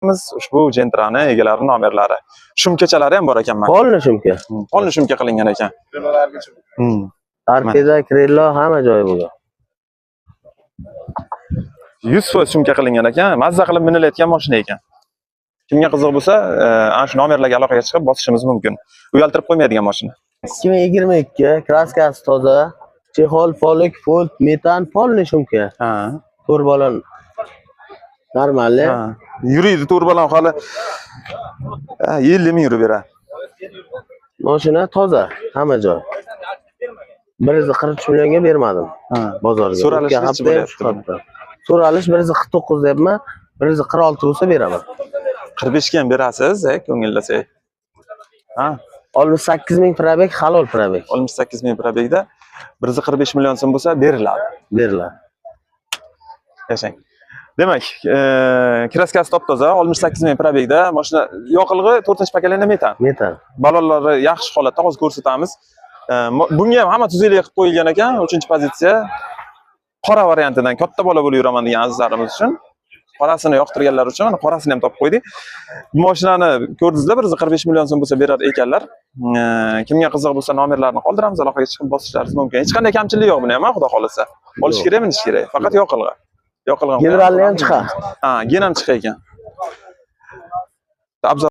Ushbu Gentrani egalari nomerlari. Shumkachalari ham bor ekan mana. Полный shumka. Полный shumka qilingan ekan. Torpeda, крыло, hamma joyi bo'lgan. 100% shumka qilingan ekan. Mazza qilib minilayotgan mashina ekan. Kimga qiziq bo'lsa, ana shu nomerlarga aloqaga chiqib bosishimiz mumkin. Uyaltirib qo'ymaydigan mashina. 2022, краска si toza. Чехол, polik, pult, metan, полный shumka. To'rt balon нормальный. Ha. Yuriydi to'rt balon hali. Ha, 50 ming yurib beradi. Mashina toza, hamma joy. 143 millionga bermadim bozorga. So'ralishi O'tgan nechi hafta ham bo'lyapti? shu hafta. So'ralish 149 deyapman. 146 bo'lsa beraman. 45 ga ham berasiz, ko'ngillasak. Ha, 68 ming пробег, halol пробег. 68 ming пробег da 145 million so'm bo'lsa beriladi. Beriladi. Yashang. Demak, краска si top-toza, 68 ming пробег da mashina, yoqilg'i 4-поколение metan. Metan. Balonlari yaxshi holatda, hozir ko'rsatamiz. Bunga ham hamma tuzuklik qilib qo'yilgan ekan, 3-pozitsiya. Qora variantidan katta bola bo'lib yuraman degan azizlarimiz uchun, qorasini yoqtirganlar uchun mana qorasini ham topib qo'ydik. Bu mashinani ko'rdingizlar, 145 million so'm bo'lsa berar ekanlar. Kimga qiziq bo'lsa, nomerlarni qoldiramiz, aloqaga chiqib bosishlaringiz mumkin. Hech qanday kamchilik yo'q buni ham, xudo xolasa. Olish Yo'q. kerak, minish kerak. Faqat yoqilg'i. Yoqilg'i. Generalni ham chiqadi. Ha, gen ham chiqar ekan. Abzal.